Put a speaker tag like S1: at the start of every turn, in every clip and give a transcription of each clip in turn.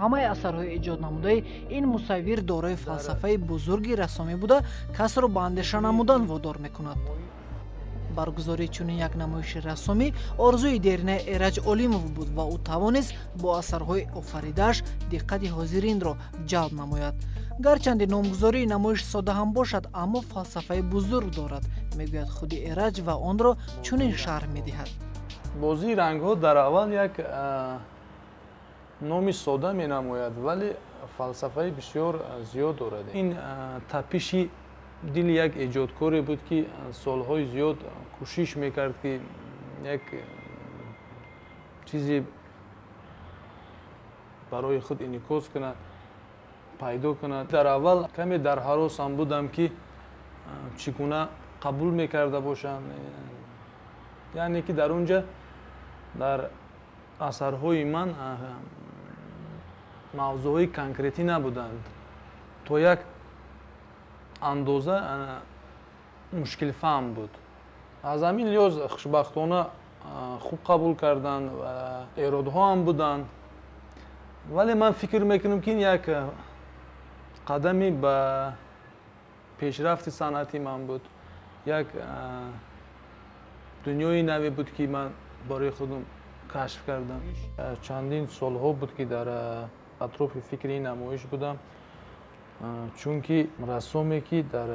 S1: Ҳамаи асарҳои эҷоднамудаи ин мусаввир дорои фалсафаи бузурги рассомӣ буда, касро ба андеша намудан водор мекунад. Баргузории чунин як намоиши рассомӣ орзуи деринаи Эраҷ Олимов буд ва ӯ тавонист бо асарҳои офаридааш диққати ҳозиринро ҷалб намояд. Гарчанде номгузории намоиш сода ҳам бошад, аммо фалсафаи бузург дорад, мегӯяд худи Эраҷ ва онро чунин шарҳ медиҳад.
S2: Бозии рангҳо дар аввал як номи сода менамояд, вале фалсафаи бисёр зиёд дорад. Ин тапиши дили як эҷодкоре буд, ки солҳои зиёд кӯшиш мекард, ки як чизе барои худ инъикос кунад, пайдо кунад. Дар аввал каме дар ҳаросам будам, ки чӣ гуна қабул мекарда бошанд. Яъне ки дар он ҷа дар асарҳои ман мавзӯъҳои конкретӣ набуданд, то як андоза мушкилфаҳм буд. Аз ҳамин лиҳоз хушбахтона хуб қабул карданд ва эродҳо ҳам буданд, вале ман фикр мекунам, ки ин як қадами ба пешрафти санъати ман буд, як дунёи наве буд, ки ман барои худам кашф кардам. Чандин солҳо буд, ки дар атрофи фикри ин намоиш будам, чунки рассоме, ки дар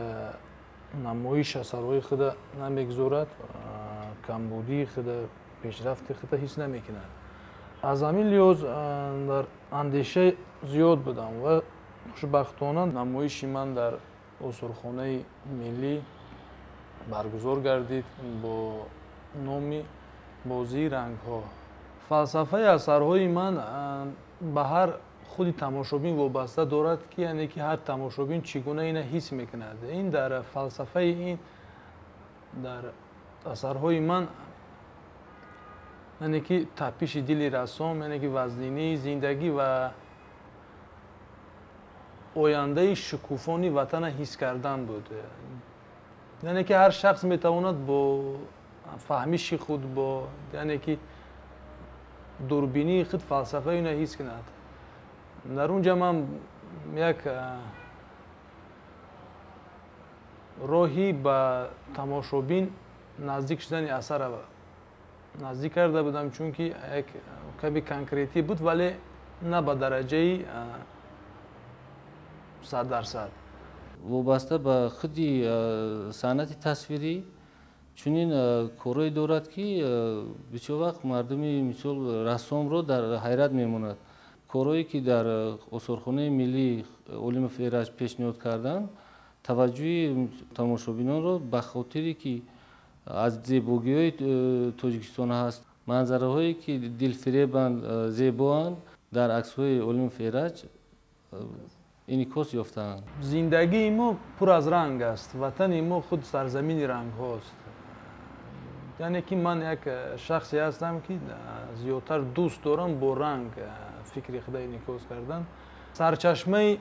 S2: намоиш асарҳои худа намегузорад, камбудии худа, пешрафти худа ҳис намекунад. Аз ҳамин лиҳоз дар андеша зиёд будам ва хушбахтона намоиши ман дар осорхонаи миллӣ баргузор гардид бо номи бозии рангҳо. Фалсафаи асарҳои ман ба ҳар худи тамошобин вобаста дорад, ки яъне ки ҳар тамошобин чӣ гуна ина ҳис мекунад. Ин дар фалсафаи ин дар асарҳои ман, яъне ки тапиши дили рассом, яъне ки вазнинии зиндагӣ ва ояндаи шукуфони ватана ҳис кардан буд. Яъне ки ҳар шахс метавонад бо фаҳмиши худ, бо яъне ки дурбинии худ фалсафаи ина ҳис кунад. Дар он ҷа ман як роҳи ба тамошобин наздик шудани асара наздик карда будам, чунки як ками конкретӣ буд, вале на ба дараҷаи 100%.
S3: Вобаста ба худи санъати тасвирӣ чунин корҳое дорад, ки бисёр вақт мардуми мисол рассомро дар ҳайрат мемонад. Корҳое, ки дар осорхонаи миллии Олимов Эраҷ пешниҳод карданд, таваҷҷӯҳи тамошобинонро ба хотире, ки аз зебогиҳои Тоҷикистон ҳаст, манзараҳое, ки дилфиребанд, зебоанд, дар аксҳои Олимов Эраҷ инъикос ёфтаанд.
S2: Зиндагии мо пур аз ранг аст, ватани мо худ сарзамини рангҳост. Яъне ки ман як шахсе ҳастам, ки зиёдтар дӯст дорам бо ранг фикри худа инъикос кардан. Сарчашмаи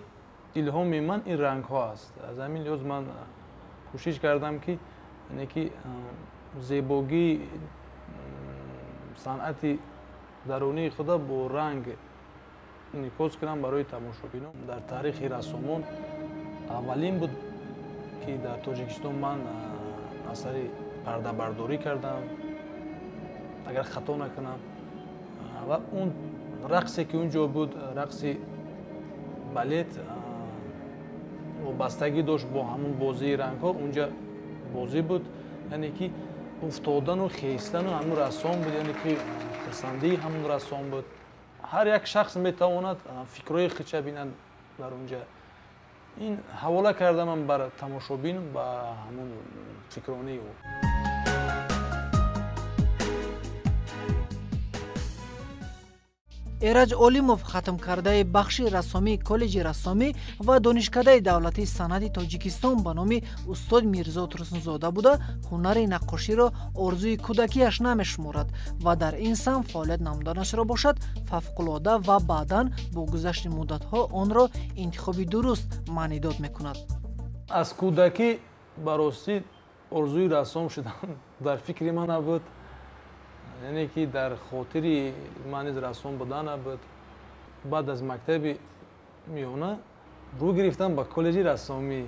S2: илҳоми ман ин рангҳо аст. Аз ҳамин лиҳоз ман кӯшиш кардам, ки яъне ки зебогии санъати дарунии худа бо ранг инъикос кунам барои тамошобинон. Дар таърихи рассомон аввалин буд, ки дар Тоҷикистон ман асари пардабардорӣ кардам, агар хато накунам, ва он рақсе, ки он ҷо буд, рақси балет, вобастагӣ дошт бо ҳамун бозии рангҳо. Унҷа бозӣ буд, яъне ки уфтодану хестану ҳамун рассом буд, яъне ки хурсандии ҳамун рассом буд. Ҳар як шахс метавонад фикрҳои худша бинад дар он ҷа. Ин ҳавола кардам бар тамошобин ба ҳамун фикронии ӯ.
S1: Эраҷ Олимов хатмкардаи бахши рассомии коллеҷи рассомӣ ва Донишкадаи давлатии санъати Тоҷикистон ба номи устод Мирзо Турсунзода буда, ҳунари наққоширо орзуи кӯдакиаш намешуморад ва дар ин самт фаъолият намуданашро бошад фавқулода ва баъдан бо гузашти муддатҳо онро интихоби дуруст маънидод мекунад.
S2: Аз кӯдакӣ ба ростӣ орзуи рассом шудан дар фикри ман набуд, яъне ки дар хотири ман низ рассом будан набуд. Баъд аз мактаби миёна рӯ гирифтам ба коллеҷи рассомӣ.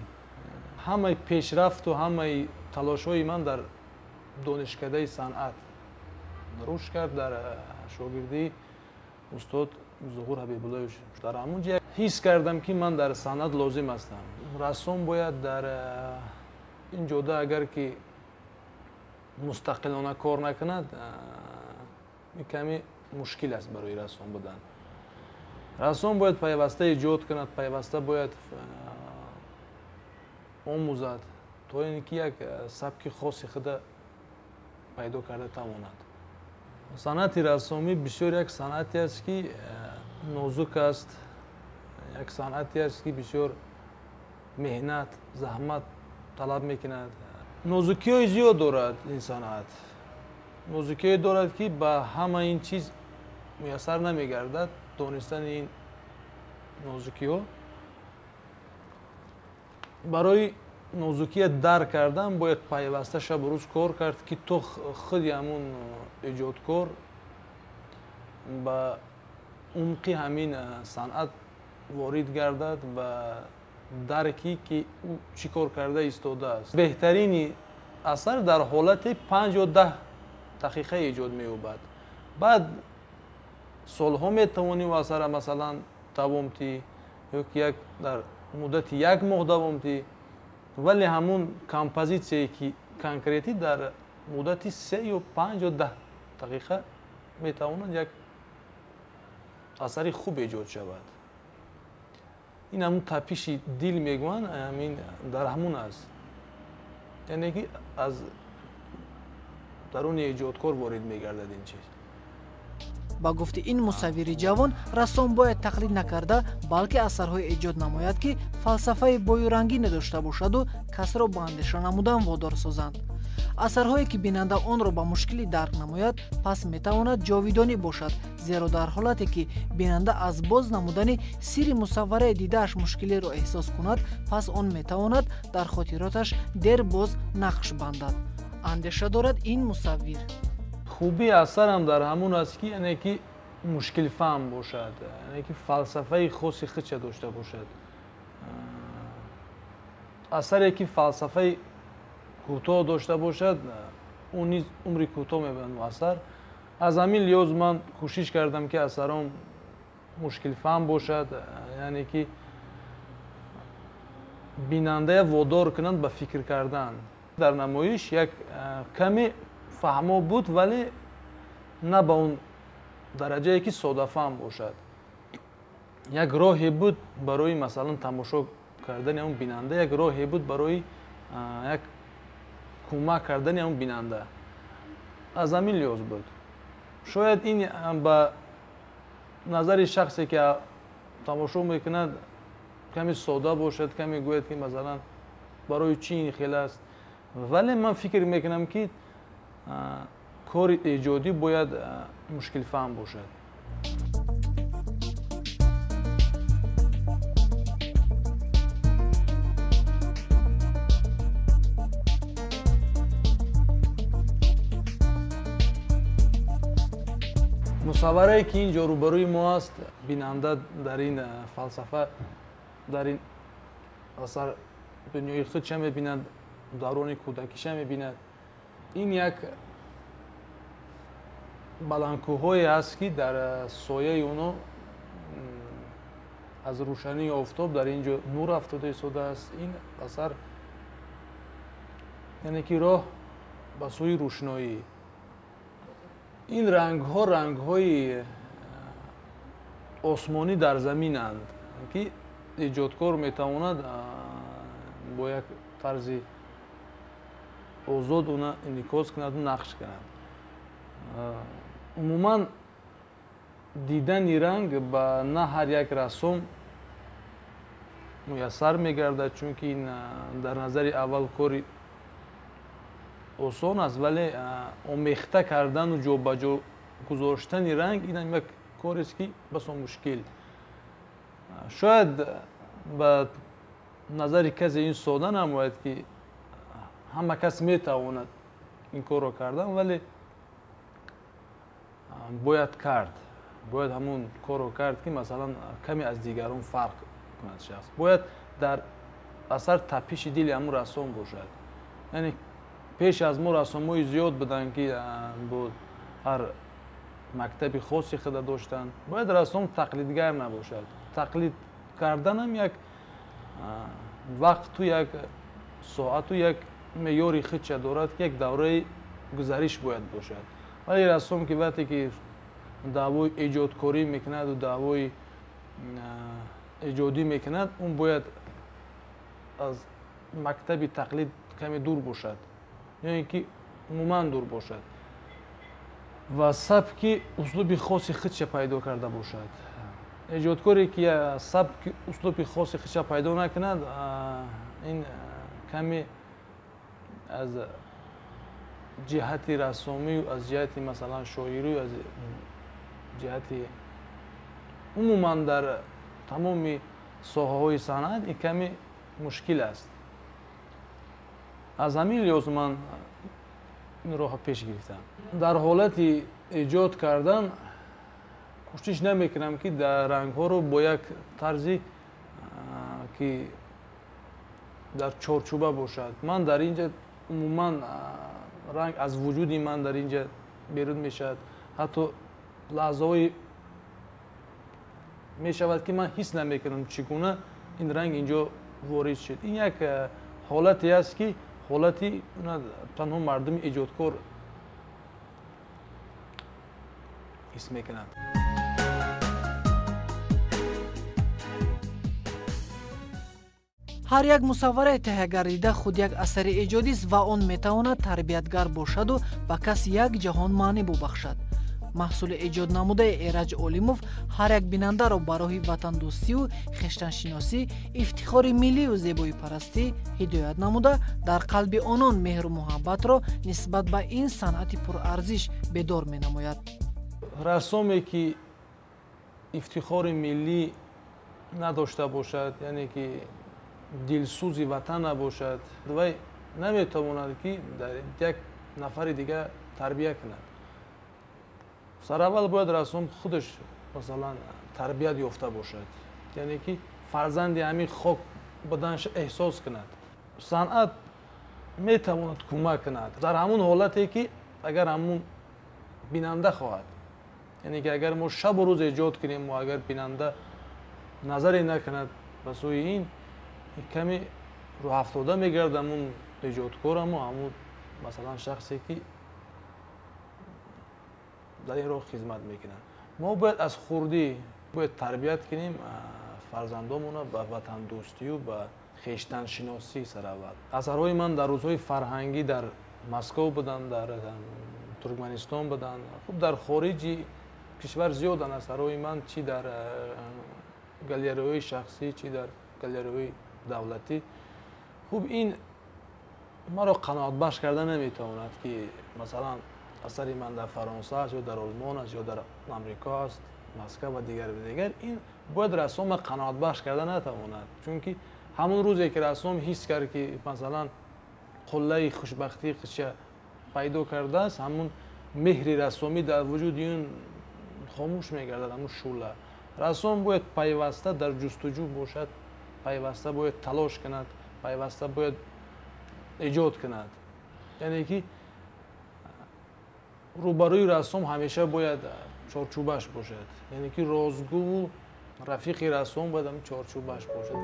S2: Ҳамаи пешрафту ҳамаи талошҳои ман дар донишкадаи санъат рушд кард, дар шогирдии устод Зуҳур Ҳабибуллоевич. Дар ҳамон ҷо ҳис кардам, ки ман дар санъат лозим ҳастам. Рассом бояд дар ин ҷода агар ки мустақилона кор накунад, каме мушкил аст барои рассом будан. Рассом бояд пайваста эҷод кунад, пайваста бояд омӯзад, то ин ки як сабки хоси худа пайдо карда тавонад. Санъати рассомӣ бисёр як санъате аст, ки нозук аст, як санъате аст, ки бисёр меҳнат, заҳмат талаб мекунад. Нозукиҳои зиёд дорад ин санъат, нозукиҳое дорад, ки ба ҳама ин чиз муяссар намегардад. Донистани ин нозукиҳо, барои нозукия дарк кардан бояд пайваста шабу рӯз кор кард, ки то худи ҳамун эҷодкор ба умқи ҳамин санъат ворид гардад ва дарки ки ӯ чӣ кор карда истодааст. Беҳтарини асар дар ҳолати 5 ё 10 дақиқа эҷод меёбад. Баъд солҳо метавонӣ ӯ асара масалан давом тӣ, ё ки як дар муддати як моҳ давом тӣ, вале ҳамун композитсияе ки конкретӣ дар муддати 3 ё 5 ё 10 дақиқа метавонад як асари хуб эҷод шавад. Ин ҳамун тапиши дил мегӯянд, ҳамин дар ҳамун аст, яъне ки аз даруни эҷодкор ворид мегардад ин чиз.
S1: Ба гуфти ин мусаввири ҷавон, рассом бояд тақлид накарда, балки асарҳое эҷод намояд, ки фалсафаи бою рангине дошта бошаду касро ба андеша намудан водор созанд. Асарҳое ки бинанда онро ба мушкилӣ дарк намояд, пас метавонад ҷовидонӣ бошад, зеро дар ҳолате ки бинанда аз боз намудани сирри мусаввараи дидааш мушкилиро эҳсос кунад, пас он метавонад дар хотироташ дер боз нақш бандад. Андеша дорад ин мусаввир.
S2: Хубии асарам дар ҳамун аст, ки яъне ки мушкилфаҳм бошад, яъне ки фалсафаи хоси худша дошта бошад. Асаре ки фалсафаи кӯтоҳ дошта бошад, ӯ низ умри кӯтоҳ мебинад асар. Аз ҳамин лиҳоз ман кӯшиш кардам, ки асаром мушкилфаҳм бошад, яъне ки бинандая водор кунанд ба фикр кардан. Дар намоиш як каме фаҳмо буд, вале на ба он дараҷае ки содафаҳм бошад. Як роҳе буд барои масалан тамошо кардани он бинанда, як роҳе буд барои як кӯмак кардани он бинанда. Аз ҳамин лиҳоз буд. Шояд ин ба назари шахсе ки тамошо мекунад каме сода бошад, каме гӯяд, ки масалан барои чӣ ин хел аст, вале ман фикр мекунам, ки кори эҷодӣ бояд мушкилфаҳм бошад. Мусавварае ки ин ҷо рӯбарӯи мо аст, бинанда дар ин фалсафа, дар ин асар дунёи худша мебинад, даврони кӯдакиша мебинад. Ин як баландкӯҳое аст, ки дар сояи оно аз рӯшании офтоб дар ин ҷо нур афтода истодааст. Ин асар яъне ки роҳ ба сӯи рӯшноӣ. Ин рангҳо рангҳои осмонӣ дар заминанд, ки эҷодкор метавонад бо як тарзи озод она инъикос кунаду нақш кунад. Умуман дидани ранг ба на ҳар як рассом муяссар мегардад, чунки ин дар назари аввал кори осон аст, вале омехта кардану ҷобаҷо гузоштани ранг ин як корест, ки басо мушкил. Шояд ба назари касе ин сода намояд, ки ҳама кас метавонад ин корро кардан, вале бояд кард. Бояд ҳамун корро кард, ки масалан каме аз дигарон фарқ кунад шахс. Бояд дар асар тапиши дили ҳамун рассом бошад. Яъне пеш аз мо рассомҳои зиёд буданд, ки бо ҳар мактаби хоси худа доштанд. Бояд рассом тақлидгар набошад. Тақлид карданам як вақту як соату як меъёри худша дорад, ки як давраи гузариш бояд бошад. Вале рассом ки вақте ки даъвои эҷодкорӣ мекунаду даъвои эҷодӣ мекунад, он бояд аз мактаби тақлид каме дур бошад, ё ин ки умуман дур бошад ва сабки услуби хоси худша пайдо карда бошад. Эҷодкоре ки сабки услуби хоси худша пайдо накунад, ин каме аз ҷиҳати рассомию аз ҷиҳати масалан шоирию аз ҷиҳати умуман дар тамоми соҳаҳои санъат ин каме мушкил аст. Аз ҳамин лиҳоз ман ин роҳро пеш гирифтам. Дар ҳолати эҷод кардан кӯшиш намекунам, ки дар рангҳоро бо як тарзи ки дар чорчӯба бошад. Ман дар ин ҷа умуман ранг аз вуҷуди ман дар ин ҷа берун мешавад. Ҳатто лаҳзаҳое мешавад, ки ман ҳис намекунам, чӣ гуна ин ранг ин ҷо ворид шуд. Ин як ҳолате аст, ки ҳолати танҳо мардуми эҷодкор ҳис мекунанд.
S1: Ҳар як мусаввараи таҳиягардида худ як асари эҷодист ва он метавонад тарбиятгар бошаду ба кас як ҷаҳон маънӣ бубахшад. Маҳсули эҷоднамудаи Эраҷ Олимов ҳар як бинандаро ба роҳи ватандӯстию хештаншиносӣ, ифтихори миллию зебоипарастӣ ҳидоят намуда, дар қалби онон меҳру муҳаббатро нисбат ба ин санъати пурарзиш бедор менамояд.
S2: Рассоме ки ифтихори миллӣ надошта бошад, яъне ки дилсӯзи ватан набошад, вай наметавонад, ки дар як нафари дигар тарбия кунад. Сараввал бояд рассом худаш масалан тарбият ёфта бошад, яъне ки фарзанди ҳамин хок буданаш эҳсос кунад. Санъат метавонад кӯмак кунад дар ҳамун ҳолате, ки агар ҳамун бинанда хоҳад, яъне ки агар мо шабу рӯз эҷод кунем ва агар бинанда назаре накунад ба сӯи ин, каме рӯҳафтода мегардад ҳамун эҷодкораму ҳамун масалан шахсе, ки дар ин роҳ хизмат мекунанд. Мо бояд аз хурдӣ бояд тарбият кунем фарзандонмонро ба ватандӯстию ба хештаншиносӣ сараввал. Асарҳои ман дар рӯзҳои фарҳангӣ дар Москов буданд, дар Туркманистон буданд, хуб дар хориҷи кишвар зиёданд асарҳои ман, чӣ дар галереяҳои шахсӣ, чӣ дар галереяҳои давлатӣ. Хуб ин маро қаноатбахш карда наметавонад, ки масалан асари ман дар Фаронса аст ё дар Олмон аст ё дар Амрико аст, Москва ва дигар ва дигар. Ин бояд рассома қаноатбахш карда натавонад, чунки ҳамон рӯзе ки рассом ҳис кард, ки масалан қуллаи хушбахтии худша пайдо кардааст, ҳамун меҳри рассомӣ дар вуҷуди он хомӯш мегардад, ҳамун шӯъла. Рассом бояд пайваста дар ҷустуҷӯ бошад, пайваста бояд талош кунад, пайваста бояд эҷод кунад. Яъне ки рӯбарӯи рассом ҳамеша бояд чорчӯбаш бошад, яъне ки розгӯву рафиқи рассом бояд ҳамин чорчӯбаш бошад.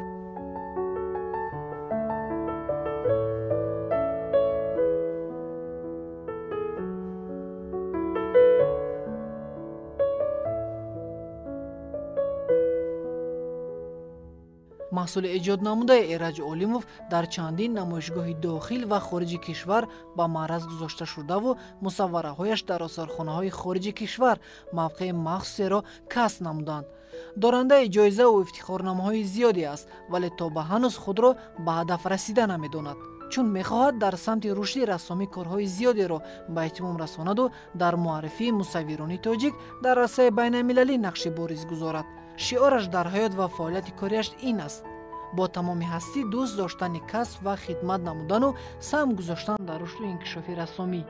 S1: Маҳсули эҷоднамудаи Эраҷ Олимов дар чандин намоишгоҳи дохил ва хориҷи кишвар ба маъраз гузошта шудаву мусаввараҳояш дар осорхонаҳои хориҷи кишвар мавқеи махсусеро касб намуданд. Дорандаи ҷоизаву ифтихорномаҳои зиёде аст, вале то ба ҳанӯз худро ба ҳадаф расида намедонад, чун мехоҳад дар самти рушди рассомӣ корҳои зиёдеро ба итмом расонаду дар муаррифии мусаввирони тоҷик дар арсаи байналмилалӣ нақши бориз гузорад. Шиораш дар ҳаёт ва фаъолияти кориаш ин аст: бо тамоми ҳастӣ дӯст доштани касб ва хидмат намудану саҳм гузоштан дар рушду инкишофи рассомӣ.